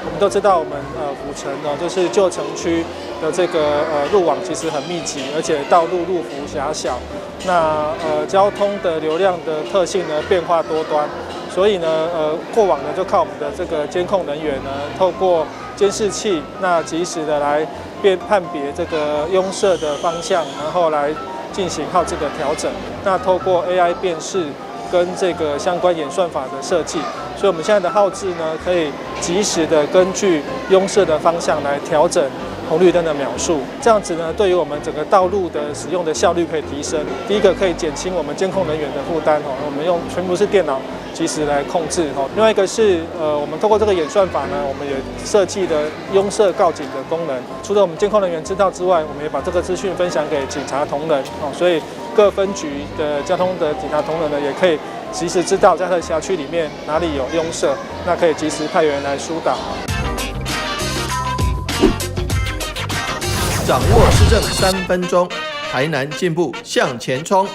我們都知道，我們府城呢，就是舊城區的這個路網其實很密集，而且道路路幅狹小。那交通的流量的特性呢變化多端，所以呢過往呢就靠我們的這個監控人員呢，透過監視器，那及時的來判別這個擁塞的方向，然後來進行號誌的調整。那透過 AI 辨識跟這個相關演算法的設計，所以我們現在的號誌呢，可以及時的根據擁塞的方向來調整紅綠燈的秒數。這樣子呢，對於我們整個道路的使用的效率可以提升。第一個可以減輕我們監控人員的負擔哦，我們用全部是電腦及時來控制哦。另外一個是我們透過這個演算法呢，我們也設計了擁塞告警的功能。除了我們監控人員知道之外，我們也把這個資訊分享給警察同仁哦，所以各分局的交通的警察同仁呢，也可以及時知道在他的轄區裡面哪裡有擁塞，那可以及時派員來疏導。掌握市政3分鐘，台南進步向前衝。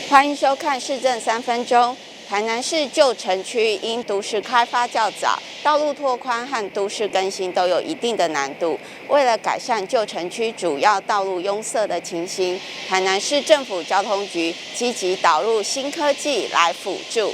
歡迎收看市政三分鐘。台南市舊城區因都市開發較早，道路拓寬和都市更新都有一定的難度。為了改善舊城區主要道路擁塞的情形，台南市政府交通局積極導入新科技來輔助。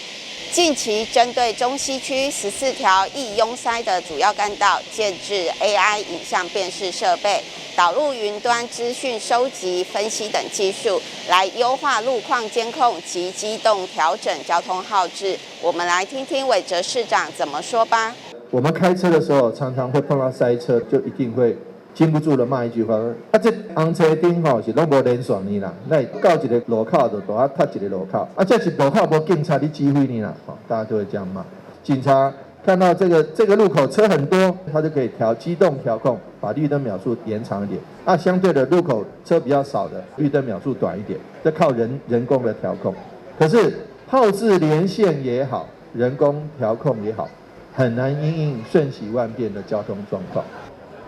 近期針對中西區14條易擁塞的主要幹道，建置 AI 影像辨識設備，導入雲端資訊收集、分析等技術，來優化路況監控及機動調整交通號誌。我們來聽聽韋哲市長怎麼說吧。我們開車的時候常常會碰到塞車，就一定會禁不住的罵一句話：啊，這紅車燈吼是攏無連線的啦，那到一個路口就都愛塞一個路口，啊，這是路口無警察咧指揮你啦，大家都會這樣罵。警察看到這個路口車很多，他就可以機動調控，把綠燈秒數延長一點。啊，相對的路口車比較少的，綠燈秒數短一點，這靠人工的調控。可是號誌連線也好，人工調控也好，很難因應瞬息萬變的交通狀況，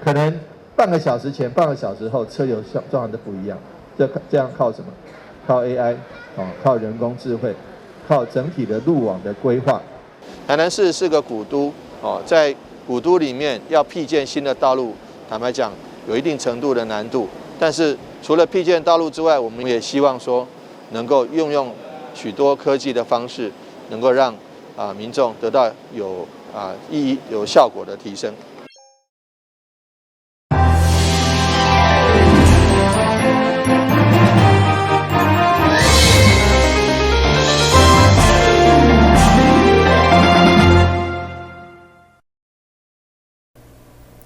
可能半個小時前、半個小時後，車流狀況都不一樣。這樣靠什麼？靠 AI，靠人工智慧，靠整體的路網的規劃。台南市是個古都，在古都裡面要闢建新的道路，坦白講有一定程度的難度。但是除了闢建道路之外，我們也希望說能夠運用許多科技的方式，能夠讓民眾得到有意義、有效果的提升。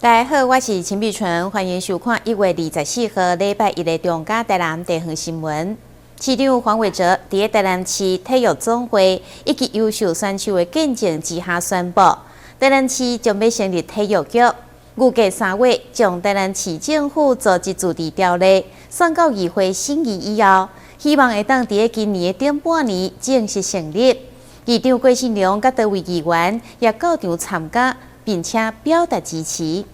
大家好，我是陳美純，歡迎收看1月24號禮拜一的中嘉台南地方新聞。市長黃偉哲佇台南市體育總會以及優秀選手的見證之下宣布，台南市將欲成立體育局，預計3月將台南市政府組織自治條例送到議會審議以後，希望會當佇今年的頂半年正式成立。議長郭信良佮多位議員也到場參加，並且表達支持。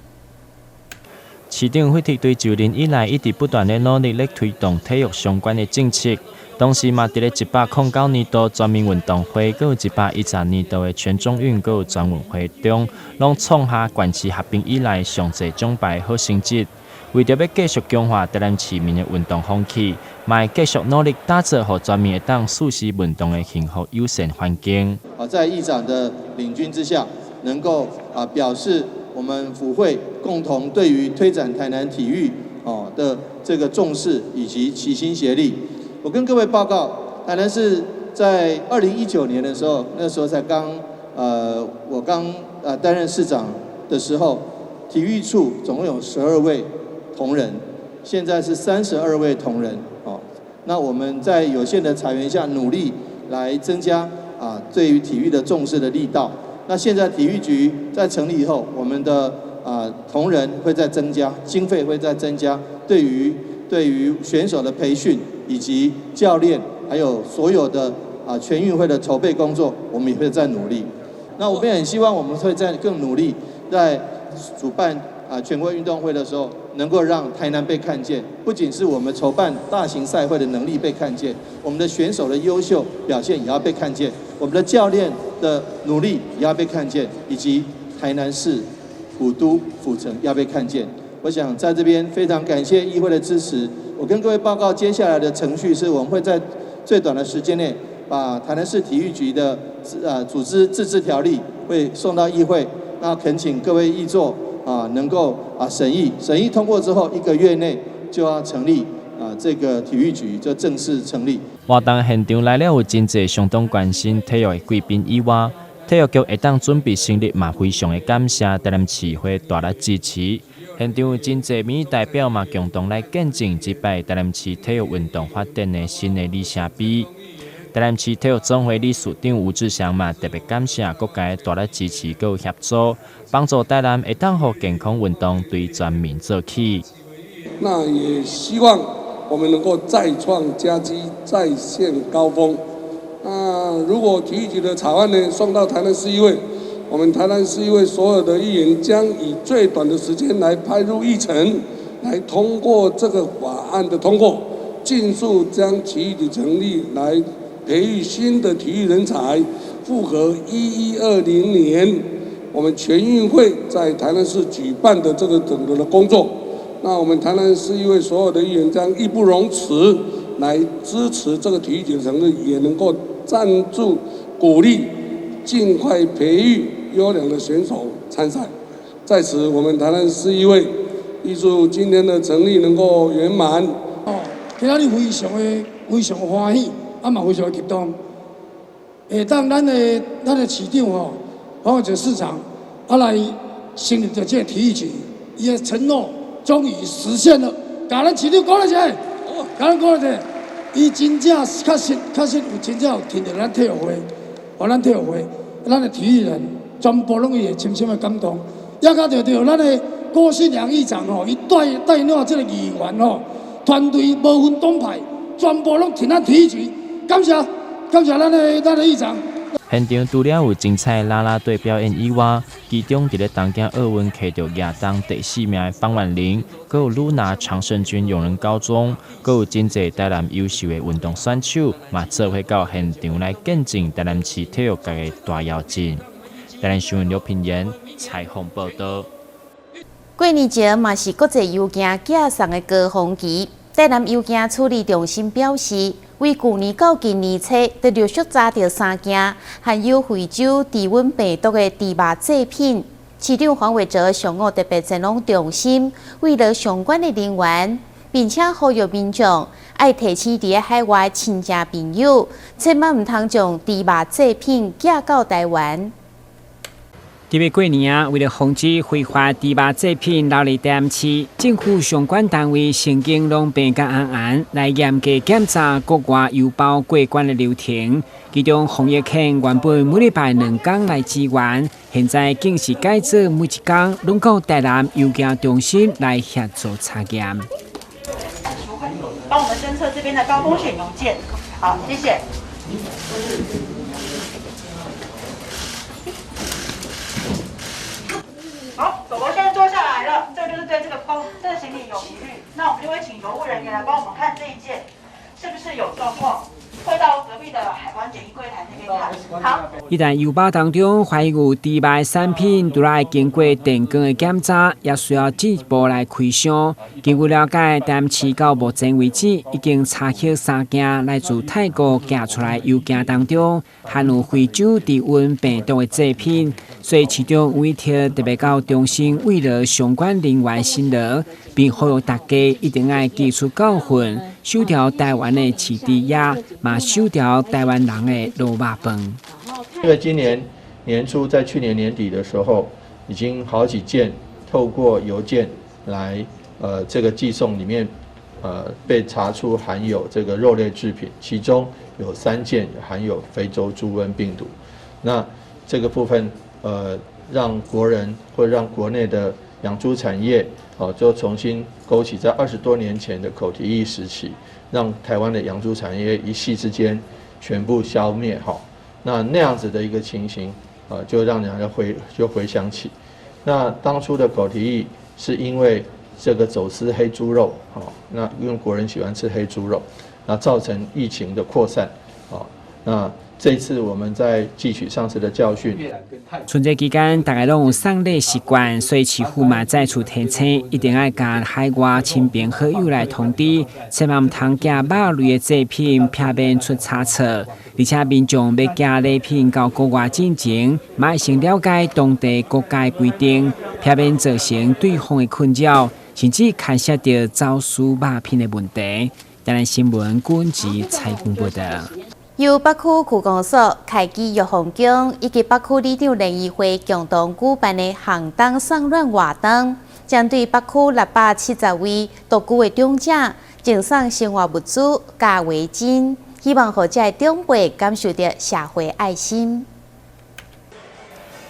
市長費特對就任以來，一直不斷咧努力咧推動體育相關的政策，同時嘛，佇咧109年度全民運動會，閣有110年度的全中運，閣有全運會中，攏創下縣市合併以來上濟獎牌好成績。為著欲繼續強化台南市民的運動風氣，嘛會繼續努力打造予全民會當適時運動的幸福友善環境。在議長的領軍之下，能夠表示我們府會共同對於推展台南體育的這個重視以及齊心協力。我跟各位報告，台南市在2019年的時候，那時候才剛我剛擔任市長的時候，體育處總共有12位同仁，現在是32位同仁哦。那我們在有限的財源下，努力來增加對於體育的重視的力道。那現在體育局在成立以後，我們的同仁會再增加，經費會再增加，對於選手的培訓以及教練，還有所有的全運會的籌備工作，我們也會再努力。那我們也很希望我們會再更努力，在主辦全國運動會的時候，能夠讓台南被看見，不僅是我們籌辦大型賽會的能力被看見，我們的選手的優秀表現也要被看見，我們的教練的努力也要被看見，以及台南市古都府城要被看見。我想在這邊非常感謝議會的支持。我跟各位報告，接下來的程序是我們會在最短的時間內，把台南市體育局的組織自治條例會送到議會，那懇請各位議座能夠審議，審議通過之後，一個月內就要成立這個體育局就正式成立。活動現場來了有真濟相當關心體育的貴賓以外，體育局會當準備成立嘛，非常的感謝台南市會大力支持。現場有真濟民意代表嘛，共同來見證這擺台南市體育運動發展的新的里程碑。台南市體育總會理事長吳志祥嘛，特別感謝各界大力支持佮協助，幫助台南會當予健康運動對全民做起。那也希望我們能夠再創佳績，再現高峰。那如果體育局的草案呢送到台南市議會，我們台南市議會所有的議員將以最短的時間來排入議程，來通過這個法案的通過，盡速將體育局成立，來培育新的體育人才，符合1120年我們全運會在台南市舉辦的這個整個的工作。那我們台南市議會所有的議員將義不容辭來支持這個體育局的成立，也能夠贊助鼓勵，盡快培育優良的選手參賽。在此，我們台南市議會預祝今天的成立能夠圓滿。哦，今仔日非常的非常歡喜，嘛非常的激動。會當咱的市長吼，黃偉哲市長，來成立著這個體育局，伊的承諾終於實現了。共咱市長鼓勵一下，共咱鼓勵一下。伊真正確實確實有真正有聽著咱體育會，予咱體育會，咱的體育人全部攏會深深的感動。也較著著咱的郭信良議長吼，伊帶帶領這個議員吼，團隊無分黨派，全部攏挺咱體育局，感謝感謝咱的議長。現場除了有精彩啦啦隊表演以外，其中佇咧東京奧運摕著亞當第四名的方婉玲，閣有魯拿常勝軍永仁高中，閣有真濟台南優秀的運動選手，嘛做伙到現場來見證台南市體育界的大躍進。台南新聞劉品言採訪報導。過年前嘛是國際郵件寄送的高峰期，台南郵件處理中心表示，為舊年到今年初，都陸續查著三件含有非洲豬瘟病毒的豬肉製品。市長黃偉哲上午特別前往中心，慰勞相關的人員，並且呼籲民眾愛提醒佇咧海外親戚朋友，千萬毋通將豬肉製品寄到台灣。特別過年啊，為了防止非法豬肉製品流入台南市，政府相關單位曾經攏平甲安安來嚴格檢查國外郵包過關的流程。其中防疫犬原本每禮拜兩工來支援，現在竟是改做每一工攏到台南郵件中心來協助查驗。幫我們偵測這邊的高風險郵件。好，謝謝。好，狗狗現在坐下來了，這個就是對這個包這個行李有疑慮，那我們就會請郵務人員來幫我們看這一件是不是有狀況，會到隔壁的海關檢疫櫃台那邊看。好，一旦郵包當中懷疑有豬肉的產品，除了經過電光的檢查，也需要進一步來開箱。根據了解，台南市到目前為止已經查獲三件來自泰國寄出來郵件當中含有非洲豬瘟病毒的製品。所以市長委託特別到中心慰勞相關人員辛勞，並呼籲大家一定愛記取教訓，守牢台灣的飼豬業，嘛守牢台灣人的滷肉飯。因為今年年初，在去年年底的時候，已經好幾件透過郵件來，這個寄送裡面，被查出含有這個肉類製品，其中有3件含有非洲豬瘟病毒。那這個部分，讓國人或讓國內的養豬產業，就重新勾起在20多年前的口蹄疫時期，讓台灣的養豬產業一夕之間全部消滅，那那樣子的一個情形，就讓人家回想起，那當初的口蹄疫是因為這個走私黑豬肉，那因為國人喜歡吃黑豬肉，那造成疫情的擴散，那這次我們在汲取上次的教訓。春節期間，大家攏有送禮習慣，所以市府嘛再次提醒，一定愛共海外親朋好友來通知，千萬毋通寄肉類的製品，避免出差錯。而且民眾欲寄禮品到國外進前，嘛愛先了解當地國家規定，避免造成對方的困擾，甚至牽涉著走私肉品的問題。台南新聞軍事採訪報道。由北區區公所、開基玉皇宮以及北區里長聯誼會共同舉辦的寒冬送暖活動，針對北區670位獨居的長者，贈送生活物資佮圍巾，希望予這長輩感受著社會愛心。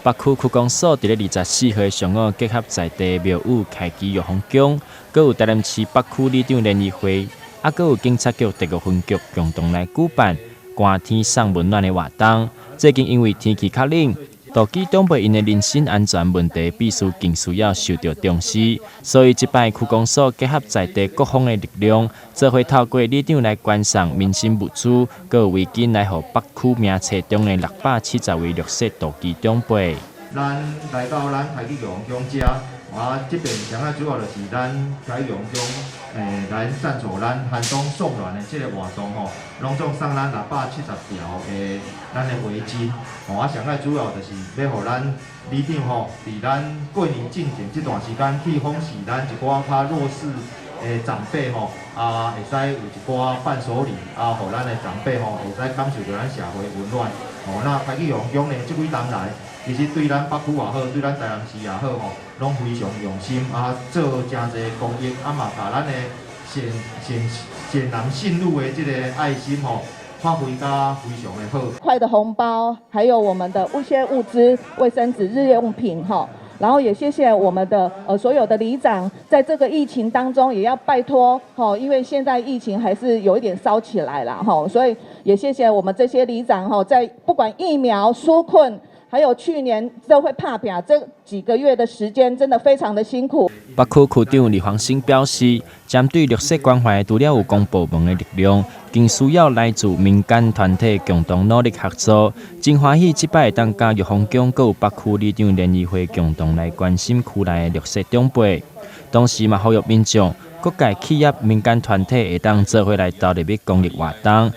北區區公所佇咧24號上午，結合在地廟宇開基玉皇宮，閣有台南市北區里長聯誼會，啊，閣有警察局第五分局共同來舉辦寒天送溫暖的活動。最近因為天氣較冷，獨居長輩𪜶的人身安全問題必須更需要受著重視，所以這擺區公所結合在地各方的力量，做伙透過里長來捐送民生物資，閣有圍巾來予北區名冊中的670位弱勢獨居長輩。咱來到咱開基玉皇宮遮，啊，這邊上仔主要就是咱開基玉皇宮，來贊助咱寒冬送暖的這個活動吼，攏總送咱670條的咱的圍巾，吼啊，上仔主要就是欲予咱里長吼，佇咱過年進前這段時間去訪視咱一寡較弱勢的長輩吼，啊，會使有一寡伴手禮，啊，予咱的長輩吼，會使感受著咱社會溫暖。吼，那開基玉皇宮呢，這幾冬來，其實對咱北區也好，對咱台南市也好吼，攏非常用心啊，做誠濟公益，啊嘛，共咱的善善善男信女的這个愛心吼，發揮甲非常的好。塊的紅包，還有我們的一些物資、衛生紙、日用品哈。然後也謝謝我們的所有的里長，在這個疫情當中也要拜託吼，因為現在疫情還是有一點燒起來了吼，所以也謝謝我們這些里長吼，在不管疫苗紓困，還有去年都會拍拚這幾個月的時間，真的非常的辛苦。北區區長李黃興表示，針對弱勢關懷，除了有公部門的力量，更需要來自民間團體共同努力合作。真歡喜，這擺會當佮玉皇宮閣有北區里長聯誼會共同來關心區內的弱勢長輩，同時嘛呼籲民眾、各界企業、民間團體會當做伙來投入去公益活動，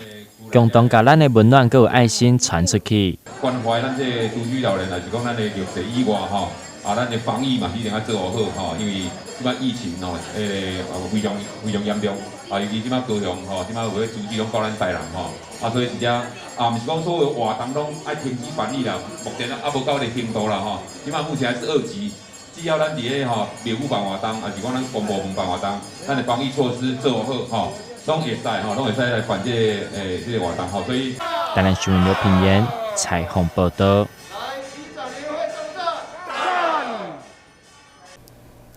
共同共咱的溫暖閣有愛心傳出去。關懷咱這个獨居老人，還是講咱的弱勢以外吼，啊，咱的防疫嘛一定愛做好吼，因為這擺疫情吼，非常非常嚴重，啊，尤其這擺高雄吼，這擺有咧株跡攏到咱台南吼，啊，所以這啊，毋是講所有活動攏愛停止辦理啦，目前猶無到彼个程度啦吼，這擺目前還是二級，只要咱佇咧吼廟宇辦活動，抑是講咱公部門辦活動，咱的防疫措施做好吼，攏會使吼，攏會使來辦這个這个活動吼，所以。台南新聞劉品言採訪報導。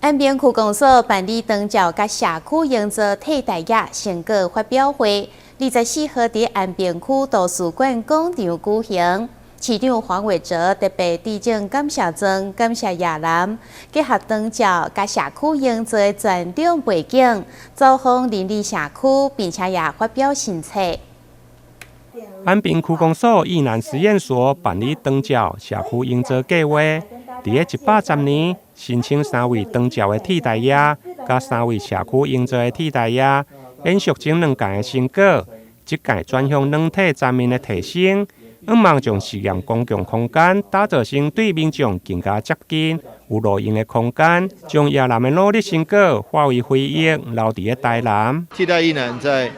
安平區公所辦理長照佮社區營造替代役成果發表會，24號佇安平區圖書館廣場舉行。市長黃偉哲特別致贈感謝狀，感謝亞南結合長照佮社區營造的成長背景，走訪鄰里社區，並且也發表心冊。安平區公所役男實驗所辦理長照社區營造計畫，佇咧110年申請三位長照的替代役，佮三位社區營造的替代役，延續前兩屆的成果，這屆轉向軟體層面的提升，向望將實驗公共空間打造成對民眾更加接近、有路用的空間，將役男的努力成果化為回憶，留佇咧台南。替代役男在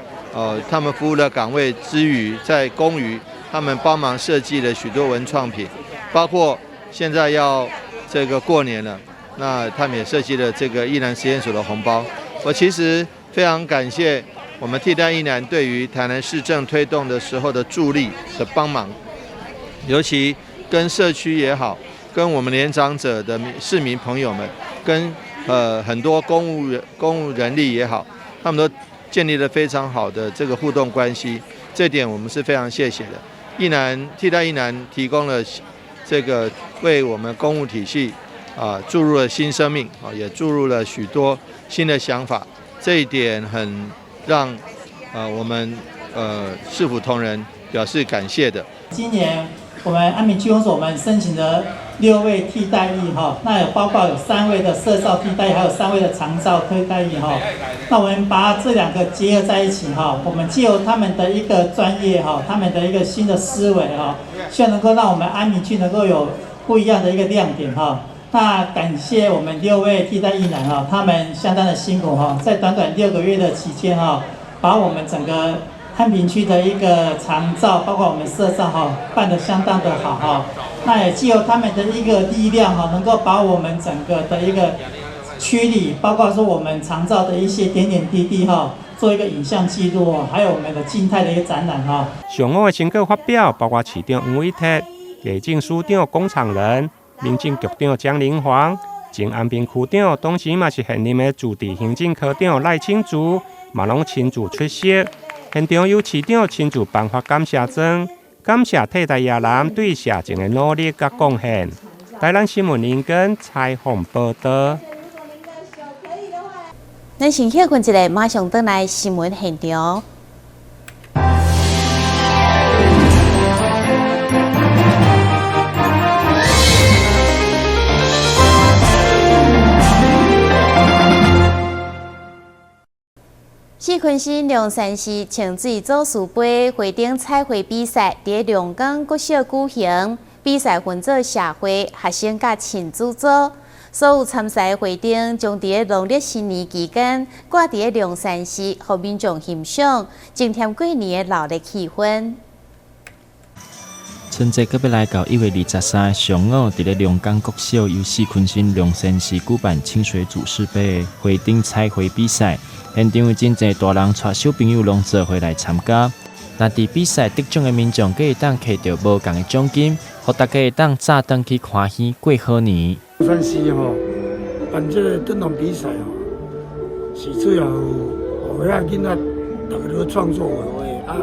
他們服務的崗位之餘，在公餘，他們幫忙設計了許多文創品，包括現在要這個過年了，那他們也設計了這個役男實驗所的紅包。我其實非常感謝我們替代役男對於台南市政推動的時候的助力的幫忙，尤其跟社區也好，跟我們年長者的市民朋友們，跟很多公務人力也好，他們都建立了非常好的這個互動關係，這點我們是非常謝謝的。役男替代役男提供了這個為我們公務體系啊注入了新生命啊，也注入了許多新的想法，這一點很讓我們市府同仁表示感謝的。今年我們安平區公所我們申請了6位替代役哈，那有包括有三位的社照替代役，還有三位的長照替代役哈。那我們把這兩個結合在一起哈，我們藉由他們的一個專業哈，他們的一個新的思維哈，希望能夠讓我們安平區能夠有不一樣的一個亮點哈。那感謝我們6位替代役男哈，他們相當的辛苦哈，在短短6個月的期間哈，把我們整個安平區的一個長照，包括我們社照哈，辦得相當的好哈。那也藉由他們的一個力量哈，能夠把我們整個的一個區裡，包括說我們長照的一些點點滴滴哈，做一個影像記錄，還有我們的靜態的一個展覽哈。上午的成果發表，包括市長黃偉哲、地政署長龔長仁、民政局長江玲煌、前安平區長，同時嘛是現任的自治行政科長賴清珠，嘛攏親自出席。現場由市長親自頒發感謝狀，感謝替代役男對社情的努力佮貢獻。台南新聞林根採訪報導。咱先歇睏一下，馬上轉來新聞現場。四坤新龍山寺清水祖師杯花燈彩繪比賽佇龍岡國小舉行，比賽分做社會、學生佮親子組。所有參賽花燈將佇農曆新年期間掛佇龍山寺，予民眾欣賞，增添過年的熱鬧氣氛。春節閣欲來到1月23上午，佇咧龍岡國小由四坤新龍山寺舉辦清水祖師杯花燈彩繪比賽，現場有真濟大人帶小朋友攏做伙來參加。若佇比賽得獎的民眾，閣會當摕著無仝的獎金，予大家會當早轉去歡喜過好年。龍山寺吼辦這個燈籠比賽吼，是主要予遐囡仔逐家咧創作畫畫啊，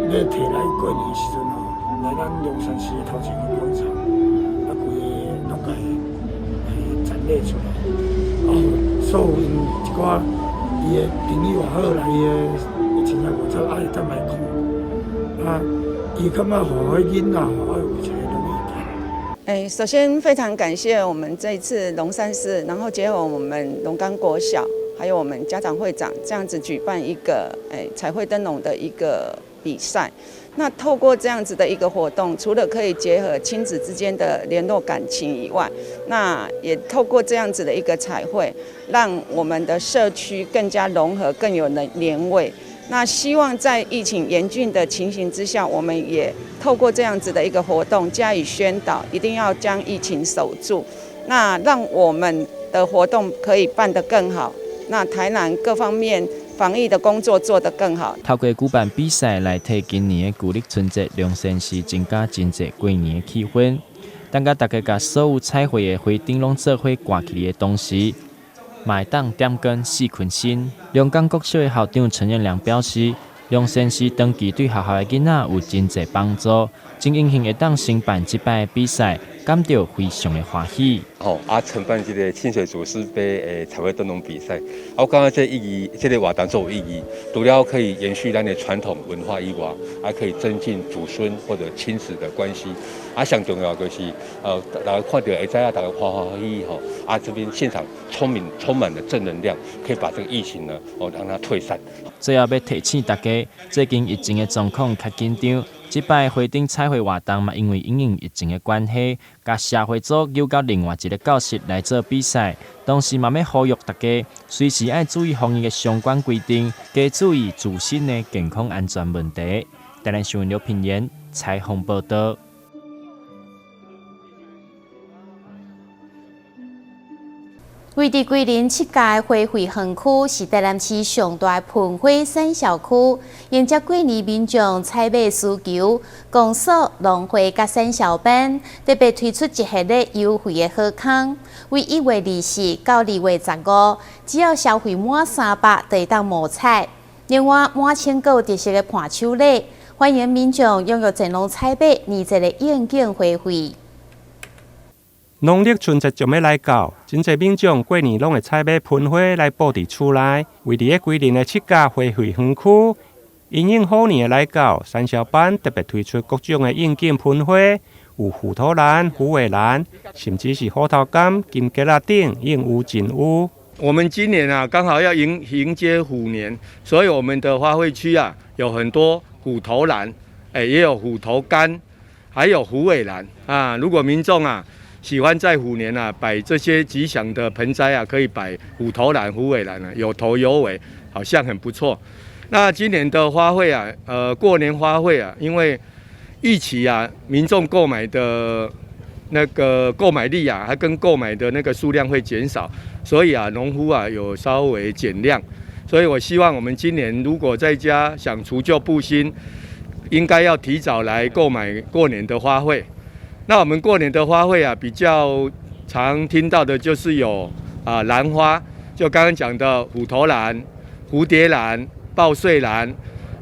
欲提來過年時陣吼，來咱龍山寺的頭前個廣場，啊，規个攏共伊展列出來，啊，所有𪜶一寡伊的朋友也好啦，伊的親戚故交啊會當來看，啊，伊感覺予彼囡仔吼愛有一個榮譽感。哎，首先非常感謝我們這一次龍山寺，然後結合我們龍岡國小，還有我們家長會長這樣子舉辦一個彩繪燈籠的一個比賽。那透過這樣子的一個活動，除了可以結合親子之間的聯絡感情以外，那也透過這樣子的一個彩繪，讓我們的社區更加融合，更有年味。那希望在疫情嚴峻的情形之下，我們也透過這樣子的一個活動加以宣導，一定要將疫情守住，那讓我們的活動可以辦得更好。那台南各方面防疫的工作做得更好。透過舉辦比賽來替今年的舊曆春節龍山寺增加真濟過年的氣氛。等甲大家共所有彩繪的花燈攏做伙掛起來的同時，嘛會當點光四坤新。龍岡國小的校長陳彦良表示，龍山寺長期對學校的囡仔有真濟幫助，真榮幸會當承辦這擺的比賽，感到非常的歡喜。吼啊，承辦這個清水祖師杯的彩繪燈籠比賽，我感覺這意義，這個活動足有意義，除了可以延續咱的傳統文化以外，還可以增進祖孫或者親子的關係。啊，上重要就是，大家看著會知影，大家歡歡喜喜吼。啊，這邊現場充滿了正能量，可以把這個疫情呢，哦，讓它退散。最後欲提醒大家，最近疫情的狀況較緊張，這擺花燈彩繪活動嘛，因為因應疫情的關係，共社會組扭到另外一個教室來做比賽。同時嘛，欲呼籲大家隨時愛注意防疫的相關規定，加注意自身的健康安全問題。台南新聞劉品言採訪報導。位佇龜林七甲的花卉園區是台南市上大的盆花產銷區，迎接過年民眾採買需求，公所、農會佮產銷班特別推出一系列優惠的好康，為1月24到2月15，只要消費滿300，就會當摸彩。另外，滿千閣有特色的伴手禮，歡迎民眾踴躍前往採買年節的應景花卉。農曆春節就欲來到，真濟民眾過年攏會採買盆花來佈置厝內。位佇咧龜林的七甲花卉園區，因應虎年的來到，產銷班特別推出各種的應景盆花，有虎頭蘭、虎尾蘭，甚至是虎頭柑、金桔仔等，應有盡有。我們今年啊，剛好要迎接虎年，所以我們的花卉區啊，有很多虎頭蘭，也有虎頭柑，還有虎尾蘭啊。如果民眾啊喜歡在虎年啊擺這些吉祥的盆栽啊，可以擺虎頭蘭、虎尾蘭啊，有頭有尾，好像很不錯。那今年的花卉啊，過年花卉啊，因為預期啊，民眾購買的那個購買力啊，還跟購買的那個數量會減少，所以啊，農夫啊有稍微減量。所以我希望我們今年如果在家想除舊佈新，應該要提早來購買過年的花卉。那我們過年的花卉啊，比較常聽到的就是有啊蘭花，就剛剛講的虎頭蘭、蝴蝶蘭、報歲蘭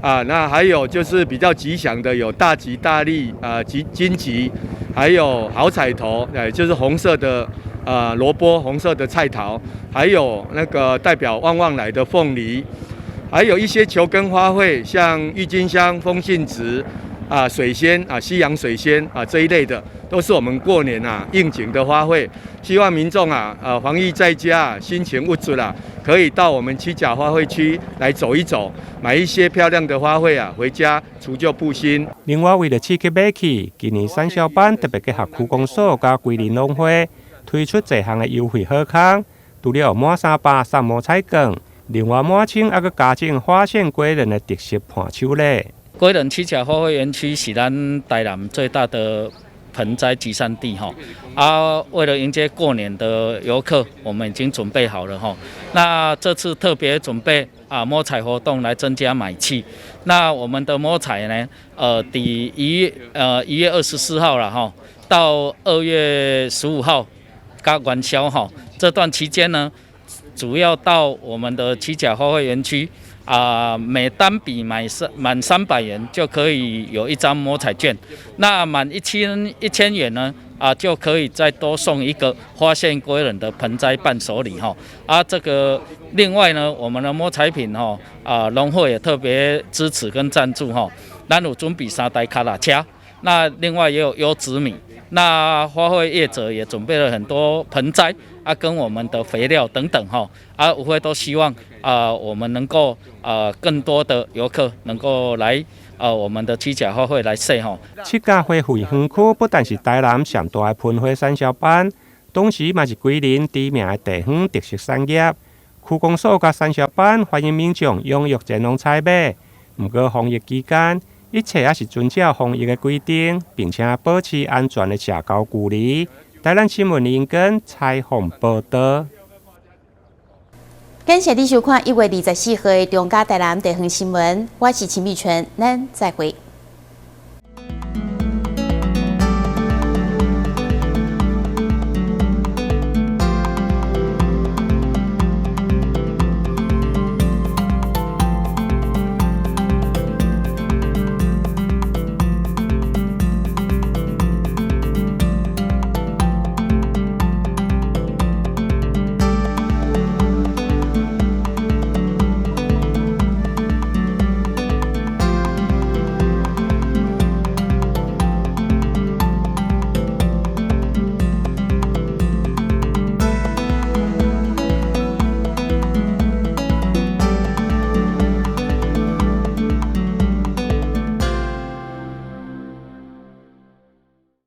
啊，那還有就是比較吉祥的有大吉大利啊吉金桔，還有好彩頭，就是紅色的啊蘿蔔，紅色的菜頭，還有那個代表旺旺來的鳳梨，還有一些球根花卉，像鬱金香、風信子啊、水仙啊、西洋水仙啊這一類的，都是我們過年啊應景的花卉。希望民眾啊，防疫在家，心情鬱卒啦，可以到我們七甲花卉區來走一走，買一些漂亮的花卉啊，回家除舊佈新。另外，為了刺激買氣，今年產銷班特別結合區公所佮歸仁農會推出這項的優惠好康，除了滿300送摸彩券，另外滿千猶閣加贈發現歸仁的特色伴手禮。歸仁七甲花卉園區是咱台南最大的盆栽集散地哈，啊，為了迎接過年的遊客，我們已經準備好了哈。那這次特別準備啊摸彩活動來增加買氣。那我們的摸彩呢，佇1月24號了哈，到2月15號佮元宵哈，這段期間呢，主要到我們的七甲花卉園區啊，每單筆滿300元就可以有一張摸彩券，那滿1000元呢，啊就可以再多送一個發現歸仁的盆栽伴手禮哈。啊，這個另外呢，我們的摸彩品哈，啊農會也特別支持跟贊助哈，咱有準備三台腳踏車，那另外也有優質米，那花卉業者也準備了很多盆栽啊，跟我們的肥料等等哈，啊，我會都希望啊，我們能夠啊，更多的遊客能夠來啊，我們的七甲花卉來踅吼。七甲花卉園區不但是台南上大的盆花產銷班，同時嘛是歸仁知名的地方特色產業。區公所佮產銷班歡迎民眾踴躍前往採買，毋過防疫期間，一切猶是遵照防疫的規定，並且保持安全的社交距離。台南新聞林根採訪報道。感謝你收看1月24號的中嘉台南地方新聞，我是秦美純，咱再會。